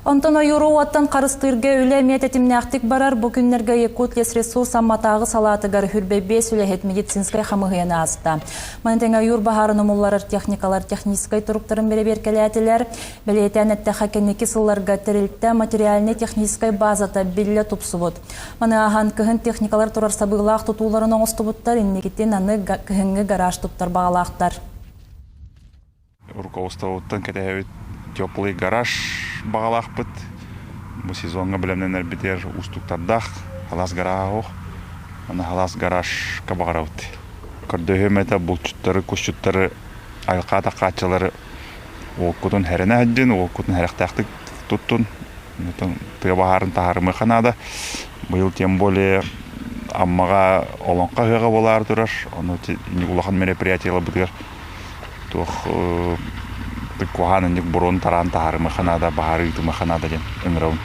Онтон ойууру уоттан харыстыырга үлэ эмиэ тэтимнээхтик барар. Бу күннэргэ Якутлесресурс Амматааҕы салаатыгар 25 үлэһит медицинскэй хамыыһыйаны ааста. Маны тэҥэ ойуур баһаарын умулларар техникалар техническэй туруктарын бэрэбиэркэлээтилэр. Бэлиэтээн эттэххэ, кэнники сылларга тэрилтэ материальнай-техническэй базата биллэ тупсубут. Маны ааһан кыһын техникалар турар сабыылаах тутууларын оҥостубуттар, инникитин аны кыһыҥҥы гараж туттар баҕалаахтар. Руководствоттан кэтэһэбит теплый гараж баҕалаахпыт. Бу сезоҥҥа бэлэмнэнэрбитигэр уустуктардаах халаас гарааһа суох. Аны халаас гаражка баҕарабыт. Көрдөһүөм этэ булчуттары, кусчуттары, айылҕа атаххааччылары уолкутун хэрэнэ сылдьын, уолкутун сэрэхтээхтик туттун. Тыа баһаарын таһаарымыахха наада. Быйыл тем более Аммаҕа Олоҥхо ыһыаҕа буолаары турар. Ону улахан мероприятиеларбытыгар туох куһаан инник буруон тараан таһаарымыахха наада, баһаары ыытымыахха наада диэн ыҥырабын.